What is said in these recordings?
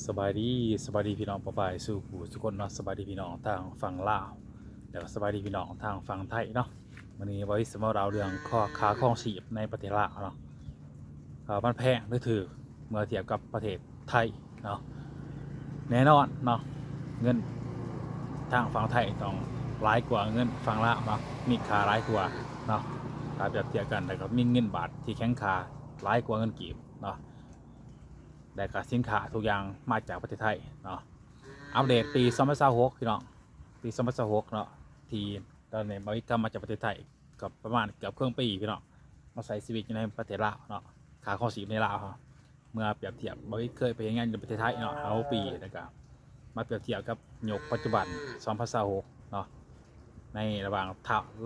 ສະບາຍດີ ສະບາຍດີພີ່ນ້ອງປ້ອງປາຍສູ່ຜູ້ສູ່ຄົນເນາະ. ສະບາຍດີພີ່ນ້ອງທາງຝັ່ງລາວ ແລ້ວກໍສະບາຍດີພີ່ນ້ອງທາງຝັ່ງໄທເນາະ. ມື້ນີ້ບ່າວວິດຊິມາເລົ່າເລື່ອງຄ່າຄອງຊີບໃນປະເທດລາວເນາະ ວ່າມັນແພງຫຼືຖືກເມື່ອທຽບກັບປະເທດໄທເນາະ. ແນ່ນອນເນາະ ເງິນທາງຝັ່ງໄທຕ້ອງຫຼາຍກວ່າເງິນຝັ່ງລາວເນາະ ມີຄ່າຫຼາຍກວ່າເນາະ ຖ້າປຽບທຽບກັນ. ແລ້ວກໍມີເງິນບາດທີ່ແຂງຄ່າຫຼາຍກວ່າເງິນກີບເນາະ ແລະກະສິນຄ້າທຸກຢ່າງມາຈາກປະເທດໄທເນາະ. ອັບເດດປີສອງພັນຊາວຫົກ ພີ່ນ້ອງ ປີສອງພັນຊາວຫົກເນາະ ທີ່ຕອນນີ້ບ່າວວິດກັບມາຈາກປະເທດໄທ ກໍປະມານເກືອບເຄິ່ງປີພີ່ນ້ອງ ມາໃຊ້ຊີວິດຢູ່ໃນປະເທດລາວເນາະ. ຄ່າຄອງຊີບໃນລາວເຮົາ ເມື່ອປຽບທຽບ ບ່າວວິດເຄີຍໄປເຮັດງານຢູ່ປະເທດໄທເນາະ ຫ້າຫົກປີ ແລ້ວກໍມາປຽບທຽບກັບຍຸກປັດຈຸບັນ ສອງພັນຊາວຫົກເນາະ ໃນລະຫວ່າງ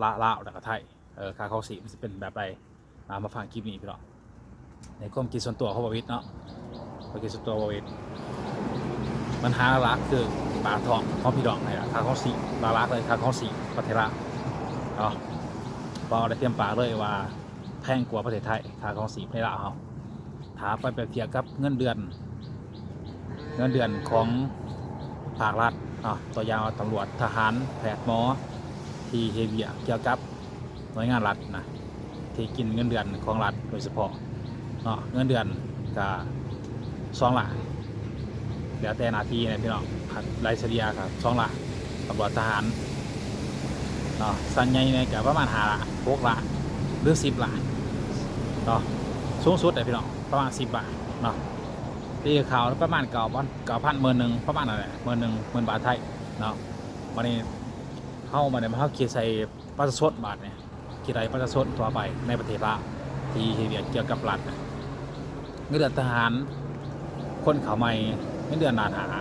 ລາ- ລາວ ແລ້ວກໍໄທ ເອີ ຄ່າຄອງຊີບມັນຊິເປັນແບບໃດ ມາ ມາຟັງຄລິບນີ້ພີ່ນ້ອງ. ໃນຄວາມຄິດສ່ວນຕົວຂອງບ່າວວິດເນາະ ຄວາມຄິດສ່ວນຕົວບ່າວວິດ ບັນຫາຫຼັກໆຄືປາກທ້ອງຂອງພີ່ນ້ອງນີ້ລະ ຄ່າຄອງຊີບ ຫຼັກໆເລີຍ ຄ່າຄອງຊີບປະເທດລາວເນາະ. ເວົ້າໄດ້ເຕັມປາກເລີຍວ່າແພງກວ່າປະເທດໄທ ຄ່າຄອງຊີບໃນລາວເຮົາ ຖ້າໄປປຽບທຽບກັບເງິນເດືອນ ເງິນເດືອນຂອງພາກລັດເນາະ ຕົວຢ່າງວ່າຕຳຫຼວດ, ທະຫານ, ແພດ, ໝໍ ທີ່ເຮັດວຽກກ່ຽວກັບໜ່ວຍງານລັດນະ ທີ່ກິນເງິນເດືອນຂອງລັດໂດຍສະເພາະເນາະ ເງິນເດືອນກະສອງລ້ານ ແລ້ວແຕ່ໜ້າທີ່ນະພີ່ນ້ອງ ໄລ່ສະເລ່ຍກະສອງລ້ານ. ຕຳຫຼວດ, ທະຫານເນາະ ຊັ້ນໃຫຍ່ແດ່ກະປະມານຫ້າລ້ານ ຫົກລ້ານ ຫຼື ສິບລ້ານເນາະ ສູງສຸດເດ້ພີ່ນ້ອງ ປະມານສິບລ້ານເນາະ. ຕີຄ່າປະມານເກົ້າພັນ ເກົ້າພັນ ໝື່ນໜຶ່ງ ປະມານນັ້ນແຫຼະ ໝື່ນໜຶ່ງ ໝື່ນບາດໄທເນາະ. ບາດນີ້ເຮົາ ບາດນີ້ເຮົາຄິດໃສ່ປະຊາຊົນ ບາດນີ້ຄິດໃຫ້ປະຊາຊົນທົ່ວໄປໃນປະເທດລາວ ທີ່ເຮັດວຽກກ່ຽວກັບລັດນະ ເງິນເດືອນທະຫານ ຄົນເຂົ້າໃໝ່ ເງິນເດືອນລ້ານຫ້າ ລ້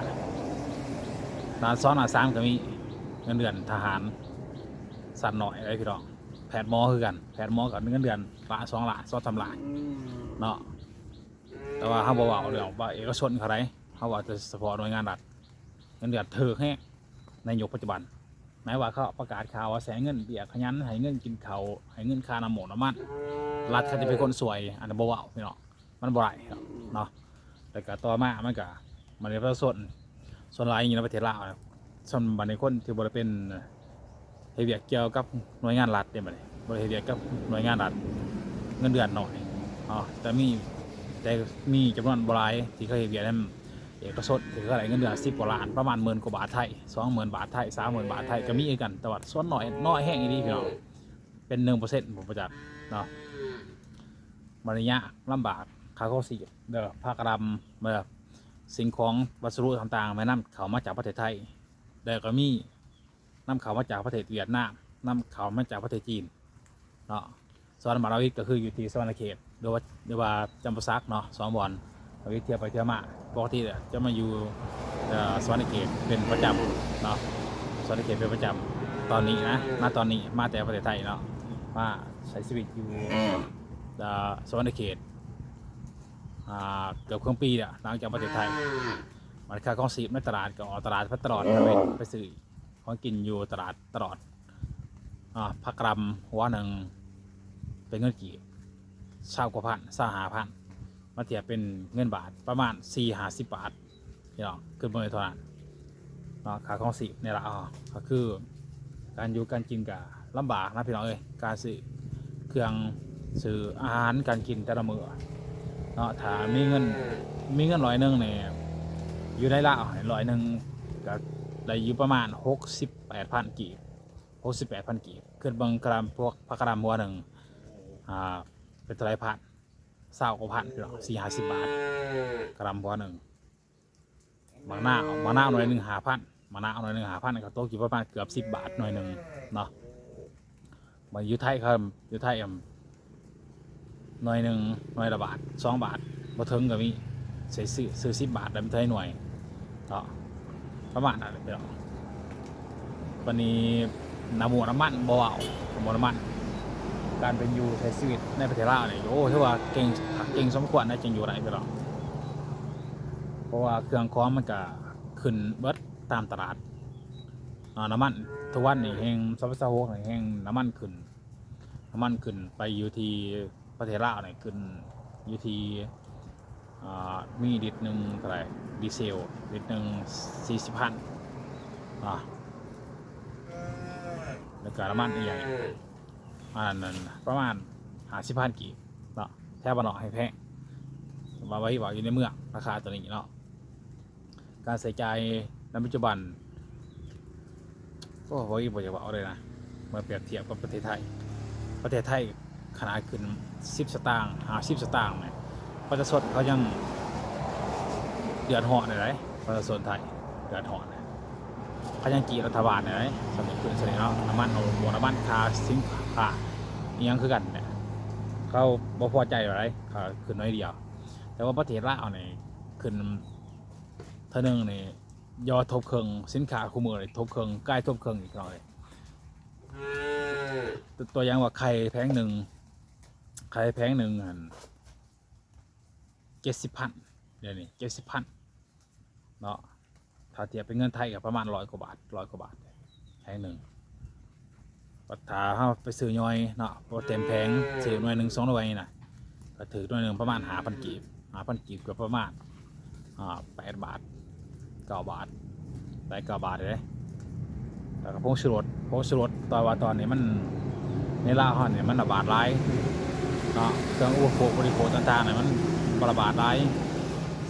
ານສອງ ລ້ານສາມກໍມີ ເງິນເດືອນທະຫານຊັ້ນນ້ອຍເດ້ພີ່ນ້ອງ. ແພດໝໍຄືກັນ ແພດໝໍກໍເງິນເດືອນລ້ານສອງລ້ານ ສອງສາມລ້ານເນາະ. ແຕ່ວ່າເຮົາບໍ່ເວົ້າເລື່ອງວ່າເອກະຊົນເທົ່າໃດ ເຮົາເວົ້າແຕ່ສະເພາະໜ່ວຍງານລັດ ເງິນເດືອນຖືກແຮງໃນຍຸກປັດຈຸບັນ. ໝາຍວ່າເຂົາປະກາດຂ່າວວ່າໃຫ້ເງິນເບ້ຍຂະຫຍັນ ໃຫ້ເງິນກິນເຂົ້າ ໃຫ້ເງິນຄ່ານ້ຳມັນ ນ້ຳມັນ ລັດເຂົາຈະເປັນຄົນຊ່ວຍ ອັນນັ້ນບໍ່ເວົ້າພີ່ນ້ອງ ມັນບໍ່ໄດ້ເນາະ. ແລ້ວກະຕໍ່ມາມັນກະ ບັດນີ້ປະຊາຊົນສ່ວນຫຼາຍຢູ່ໃນປະເທດລາວ ສ່ວນບັດນີ້ຄົນທີ່ບໍ່ໄດ້ເປັນ ເຮັດວຽກກ່ຽວກັບໜ່ວຍງານລັດເດ້ ບັດນີ້ບໍ່ໄດ້ເຮັດວຽກກັບໜ່ວຍງານລັດ ເງິນເດືອນໜ້ອຍເນາະ. ແຕ່ມີ ແຕ່ມີຈຳນວນບໍ່ຫຼາຍທີ່ເຂົາເຮັດວຽກນຳເອກະຊົນ ທີ່ເຂົາໄດ້ເງິນເດືອນສິບກວ່າລ້ານ ປະມານໝື່ນກວ່າບາດໄທ ສອງໝື່ນບາດໄທ ສາມໝື່ນບາດໄທ ກໍມີຄືກັນ ແຕ່ວ່າສ່ວນໜ້ອຍ ໜ້ອຍແຮງອີ່ຫຼີພີ່ນ້ອງ ເປັນໜຶ່ງເປີເຊັນ ບໍ່ຈັກເນາະ. ບັດນີ້ຍາກລຳບາກ ຄ່າຄອງຊີບເດີ ຜັກກະດຳເດີ ສິ່ງຂອງວັດສະດຸຕ່າງໆ ແມ່ນນຳເຂົ້າມາຈາກປະເທດໄທ ແລ້ວກໍມີນຳເຂົ້າມາຈາກປະເທດຫວຽດນາມ ນຳເຂົ້າມາຈາກປະເທດຈີນເນາະ. ສະຫວັນ ບ້ານບ່າວວິດກໍຄືຢູ່ທີ່ສະຫວັນນະເຂດ ຫຼືວ່າ ຫຼືວ່າຈຳປາສັກເນາະ ສອງບ່ອນ ບ່າວວິດທ່ຽວໄປທ່ຽວມາ ປົກກະຕິຈະມາຢູ່ ເອີ ສະຫວັນນະເຂດເປັນປະຈຳເນາະ ສະຫວັນນະເຂດເປັນປະຈຳ. ຕອນນີ້ນະ ມາຕອນນີ້ ມາແຕ່ປະເທດໄທເນາະ ມາໃຊ້ຊີວິດຢູ່ ເອີ ສະຫວັນນະເຂດ ອ່າ ເກືອບເຄິ່ງປີແລ້ວ ຫຼັງຈາກປະເທດໄທ. ມັນຄ່າຄອງຊີບໃນຕະຫຼາດ ກໍອອກຕະຫຼາດໄປຕະຫຼອດ ໄປຊື້ຂອງກິນຢູ່ຕະຫຼາດຕະຫຼອດ. ອ່າ ຜັກກະດຳຫົວໜຶ່ງເປັນເງິນກີບຊາວກວ່າພັນ ຊາວຫ້າພັນ ມາທຽບເປັນເງິນບາດປະມານສີ່ຫ້າສິບບາດ ພີ່ນ້ອງ ຄືເບິ່ງເທົ່ານັ້ນເນາະ. ຄ່າຄອງຊີບໃນລາວກໍຄືການຢູ່ການກິນກໍລຳບາກນະ ພີ່ນ້ອງເອີຍ ການຊື້ເຄື່ອງ ຊື້ອາຫານການກິນແຕ່ລະມື້ເນາະ. ຖ້າມີເງິນ ມີເງິນຮ້ອຍໜຶ່ງນີ້ ຢູ່ໃນລາວນີ້ ຮ້ອຍໜຶ່ງກໍໄດ້ຢູ່ປະມານຫົກສິບແປດພັນກີບ ຫົກສິບແປດພັນກີບ. ຄິດເບິ່ງກະດຳ ພວກຜັກກະດຳຫົວໜຶ່ງ ອ່າ ເປັນເທົ່າໃດພັນ ຊາວກວ່າພັນ ພີ່ນ້ອງ ສີ່ຫ້າສິບບາດ ກະດຳຫົວໜຶ່ງ. ໝາກນາວ ໝາກນາວໜ່ວຍໜຶ່ງຫ້າພັນ ໝາກນາວໜ່ວຍໜຶ່ງຫ້າພັນ ກໍຕົກຢູ່ປະມານເກືອບສິບບາດໜ່ວຍໜຶ່ງເນາະ. ບັດຢູ່ໄທ ເຂົາ ຢູ່ໄທ ໜ່ວຍໜຶ່ງ ໜ່ວຍລະບາດ ສອງບາດ ບໍ່ເຖິງກໍມີ ຊື້ ຊື້ສິບບາດໄດ້ເທົ່າໜ່ວຍເນາະ ປະມານນັ້ນແຫຼະພີ່ນ້ອງ. ບັດນີ້ ນ້ຳມັນ ນ້ຳມັນບໍ່ເວົ້າ ນ້ຳມັນ ການເປັນຢູ່ໃຊ້ຊີວິດໃນປະເທດລາວນີ້ ໂອ້ ຖືວ່າເກັ່ງ ເກັ່ງສົມຄວນນະ ຈຶ່ງຢູ່ໄດ້ພີ່ນ້ອງ. ເພາະວ່າເຄື່ອງຂອງມັນກະຂຶ້ນເບິດຕາມຕະຫຼາດເນາະ ນ້ຳມັນ ທຸກວັນນີ້ແຮ່ງ ສອງພັນຊາວຫົກນີ້ແຮ່ງນ້ຳມັນຂຶ້ນ ນ້ຳມັນຂຶ້ນໄປຢູ່ທີ່ປະເທດລາວນີ້ ຂຶ້ນຢູ່ທີ່ ອ່າ ມີລິດໜຶ່ງເທົ່າໃດ? ດີເຊວລິດໜຶ່ງສີ່ສິບພັນເນາະ ແລ້ວກະນ້ຳມັນອີ່ຫຍັງ ອັນນັ້ນປະມານຫ້າສິບພັນກີບເນາະ ແຖວບ້ານນອກແຮງແພງ ວ່າ ວ່າ ວ່າຢູ່ໃນເມືອງ ລາຄາຕົວນີ້ເນາະ. ການໃຊ້ຈ່າຍໃນປັດຈຸບັນ ໂອ້ ເວົ້າອີກບໍ່ຢາກເວົ້າເລີຍນະ ເມື່ອປຽບທຽບກັບປະເທດໄທ. ປະເທດໄທຂະໜາດຂຶ້ນສິບສະຕາງ ຫ້າສິບສະຕາງນີ້ ປະຊາຊົນເຂົາຍັງເດືອດຮ້ອນໄດ້ ປະຊາຊົນໄທເດືອດຮ້ອນ ເຂົາຍັງກຣີດລັດຖະບານໄດ້. ສົມມຸດຂຶ້ນຊັ້ນເນາະ ນ້ຳມັນ ບໍ່ ນ້ຳມັນ ຄ່າສິນຄ້າອີ່ຫຍັງຄືກັນແຫຼະ ເຂົາບໍ່ພໍໃຈເທົ່າໃດ ຄ່າຂຶ້ນໜ້ອຍດຽວ. ແຕ່ວ່າປະເທດລາວນີ້ຂຶ້ນເທື່ອໜຶ່ງນີ້ ຢ່າວ່າທົບເຄິ່ງ ສິນຄ້າຄູ່ມື້ນີ້ທົບເຄິ່ງ ກາຍທົບເຄິ່ງອີກ ພີ່ນ້ອງເອີຍ. ຕົວ ຕົວຢ່າງວ່າໄຂ່ແຜງໜຶ່ງ ໄຂ່ແຜງໜຶ່ງຫັ້ນເຈັດສິບພັນ ດຽວນີ້ເຈັດສິບພັນເນາະ ຖ້າທຽບເປັນເງິນໄທກໍປະມານຮ້ອຍກວ່າບາດ ຮ້ອຍກວ່າບາດແຜງໜຶ່ງ. ບັດຖ້າເຮົາໄປຊື້ຍ່ອຍເນາະ ບໍ່ເຕັມແຜງ ຊື້ໜ່ວຍໜຶ່ງສອງໜ່ວຍນະ ກໍຖືກໜ່ວຍໜຶ່ງປະມານຫ້າພັນກີບ ຫ້າພັນກີບກໍປະມານ ອ່າ ແປດບາດ ເກົ້າບາດ ແປດເກົ້າບາດເດ້. ແລ້ວກໍຜົງຊູລົດ ຜົງຊູລົດ ແຕ່ວ່າຕອນນີ້ມັນ ໃນລາວເຮົານີ້ມັນລະບາດຫຼາຍເນາະ ເຄື່ອງອຸປະໂພກບໍລິໂພກຕ່າງໆນີ້ມັນບໍ່ລະບາດຫຼາຍ.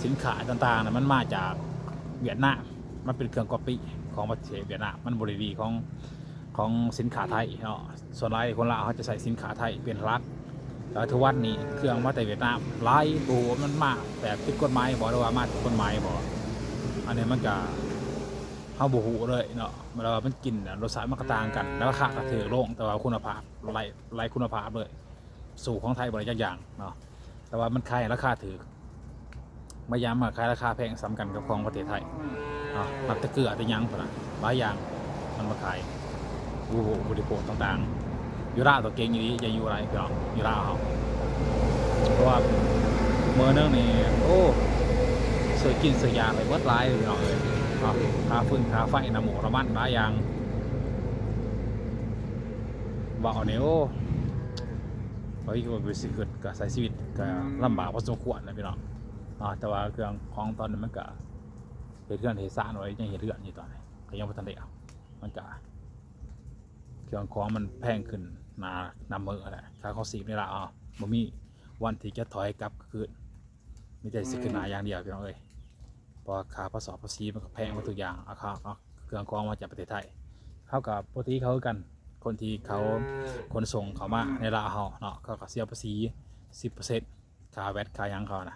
ສິນຄ້າຕ່າງໆນີ້ມັນມາຈາກຫວຽດນາມ ມັນເປັນເຄື່ອງກັອບປີ້ຂອງປະເທດຫວຽດນາມ ມັນບໍ່ໄດ້ດີຂອງ ຂອງສິນຄ້າໄທເນາະ. ສ່ວນຫຼາຍຄົນລາວເຮົາຈະໃຊ້ສິນຄ້າໄທເປັນຫຼັກ ແຕ່ທຸກວັນນີ້ເຄື່ອງມາແຕ່ຫວຽດນາມຫຼາຍ ບໍ່ຮູ້ວ່າມັນມາແບບຜິດກົດໝາຍບໍ່ ຫຼືວ່າມາຖືກກົດໝາຍບໍ່ ອັນນີ້ມັນກະ ເຮົາບໍ່ຮູ້ເລີຍເນາະ. ແບບວ່າມັນກິນ ລົດຊາດມັນກະຕ່າງກັນ ລາຄາກະຖືກລົງ ແຕ່ວ່າຄຸນນະພາບໄຮ້ ໄຮ້ຄຸນນະພາບເລີຍ ສູ້ຂອງໄທບໍ່ໄດ້ຈັກຢ່າງເນາະ. ແຕ່ວ່າມັນຂາຍໃຫ້ລາຄາຖືກ ມາຢາມມາຂາຍລາຄາແພງສ່ຳກັນກັບຂອງປະເທດໄທເນາະ. ນັບແຕ່ເກືອແຕ່ຫຍັງພຸ້ນນະ ຫຼາຍຢ່າງມັນມາຂາຍ ອຸປະໂພກບໍລິໂພກຕ່າງໆ. ຢູ່ລາວໂຕເກັ່ງອີ່ຫຼີ ຢ່າຢູ່ຫຼາຍ ພີ່ນ້ອງ ຢູ່ລາວເຮົາ ເພາະວ່າມື້ໜຶ່ງນີ້ ໂອ້ ຊື້ກິນຊື້ຢາໄປເບິດຫຼາຍ ພີ່ນ້ອງເອີຍເນາະ. ຄ່າຟືນຄ່າໄຟ ນ້ຳໝູກນ້ຳມັນ ຫຼາຍຢ່າງ ເວົ້ານີ້ ໂອ້ ເຮົາຄິດວ່າຊິຂຶ້ນ ກະໃຊ້ຊີວິດກະລຳບາກພໍສົມຄວນນະ ພີ່ນ້ອງເນາະ. ແຕ່ວ່າເຄື່ອງຂອງຕອນນີ້ມັນກະເຮັດເຮືອນເຮັດຊານໄວ້ ຍັງເຮັດເຮືອນຢູ່ຕອນນີ້ ກະຍັງບໍ່ທັນໄດ້ເອົາ ມັນກະ ເຄື່ອງຂອງມັນແພງຂຶ້ນໜ້ານັບມື້ຫັ້ນແຫຼະ. ຄ່າຄອງຊີບໃນລາວເຮົາບໍ່ມີວັນທີ່ຈະຖອຍກັບຄືນ ມີແຕ່ຊິຂຶ້ນໜ້າຢ່າງດຽວ ພີ່ນ້ອງເອີຍ. ເພາະວ່າຄ່າພາສອກພາສີມັນກະແພງໝົດທຸກຢ່າງ ເອົາຄ່າ ເອົາເຄື່ອງຂອງມາຈາກປະເທດໄທ ເຮົາກະບໍ່ຕິເຂົາຄືກັນ. ຄົນທີ່ເຂົາຂົນສົ່ງເຂົ້າມາໃນລາວເຮົາເນາະ ເຂົາກະເສຍພາສີສິບເປີເຊັນ ຄ່າແວັດຄ່າຫຍັງເຂົານະ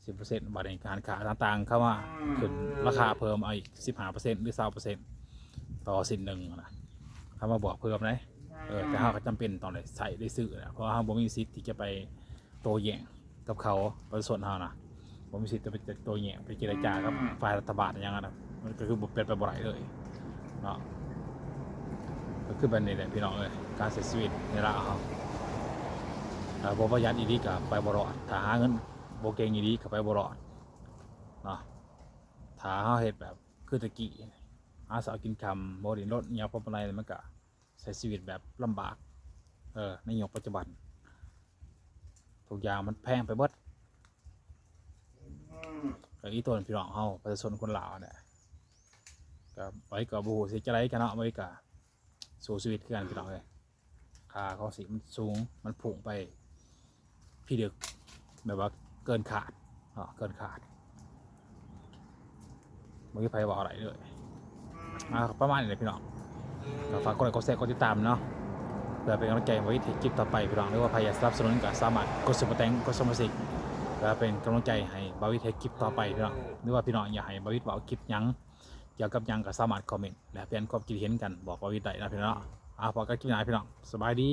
ສິບເປີເຊັນ. ບາດນີ້ຮ້ານຄ້າຕ່າງໆເຂົ້າມາຂຶ້ນລາຄາເພີ່ມເອົາອີກສິບຫ້າເປີເຊັນ ຫຼື ຊາວເປີເຊັນຕໍ່ຊິ້ນໜຶ່ງນະ ເຂົາມາບວກເພີ່ມເດ້. ເອີ ແຕ່ເຮົາກໍຈຳເປັນຕ້ອງໄດ້ໃຊ້ໄດ້ຊື້ນະ ເພາະວ່າເຮົາບໍ່ມີສິດທີ່ຈະໄປໂຕ້ແຍ້ງກັບເຂົາ ປະຊາຊົນເຮົານະ ບໍ່ມີສິດຈະໄປໂຕ້ແຍ້ງ ໄປເຈລະຈາກັບ ອືມ ຝ່າຍລັດຖະບານຫຍັງຫັ້ນນະ ມັນກໍຄືບໍ່ ເປັນໄປບໍ່ໄດ້ເລີຍເນາະ. ກໍຄືແບບນີ້ແຫຼະ ພີ່ນ້ອງເອີຍ ການໃຊ້ຊີວິດໃນລາວເຮົາ ຖ້າບໍ່ປະຢັດອີ່ຫຼີກໍໄປບໍ່ລອດ ຖ້າຫາເງິນ ບໍ່ເກັ່ງອີ່ຫຼີກໍໄປບໍ່ລອດເນາະ. ຖ້າເຮົາເຮັດແບບຄືແຕ່ກີ້ ຫາເຊົ້າກິນຄ່ຳ ບໍ່ດີ້ນລົນຫຍັງພໍປານໃດ ມັນກະໃຊ້ຊີວິດແບບລຳບາກ ເອີ ໃນຍຸກປັດຈຸບັນ ທຸກຢ່າງມັນແພງໄປເບິດ. ກໍອີ່ຕົວພີ່ນ້ອງເຮົາ ປະຊາຊົນຄົນລາວຫັ້ນແຫຼະ ກໍໄວ້ກໍບໍ່ຮູ້ຊິເຮັດຈັ່ງໃດກັນເນາະ ໄວ້ກໍ ສູ້ຊີວິດຄືກັນ ພີ່ນ້ອງເອີຍ. ຄ່າຄອງຊີບມັນສູງ ມັນພຸ່ງໄປພີ້ເດິກ ແບບວ່າເກີນຄາດເນາະ ເກີນຄາດ ບໍ່ມີໃຜເວົ້າໄດ້ເລີຍ. ອ່າ ປະມານນີ້ແຫຼະ ພີ່ນ້ອງ ກໍຝາກກົດໄລ ກົດແຊ ກົດຕິດຕາມເນາະ ເພື່ອເປັນກຳລັງໃຈໃຫ້ບ່າວວິດເຮັດຄລິບຕໍ່ໄປ ພີ່ນ້ອງ ຫຼືວ່າໃຜຢາກສະໜັບສະໜູນກໍສາມາດກົດຊຸບເປີແຕັງ ກົດສະມາຊິກ ເພື່ອເປັນກຳລັງໃຈໃຫ້ບ່າວວິດເຮັດຄລິບຕໍ່ໄປ ພີ່ນ້ອງ ຫຼືວ່າພີ່ນ້ອງຢາກໃຫ້ບ່າວວິດເວົ້າຄລິບຫຍັງ ກ່ຽວກັບຫຍັງກໍສາມາດຄອມເມັນ ແລະ ແລກປ່ຽນຄວາມຄິດເຫັນກັນ ບອກບ່າວວິດໄດ້ນະ ພີ່ນ້ອງເນາະ. ອ່າ ພໍ້ກັນຄລິບໜ້າ ພີ່ນ້ອງ ສະບາຍດີ.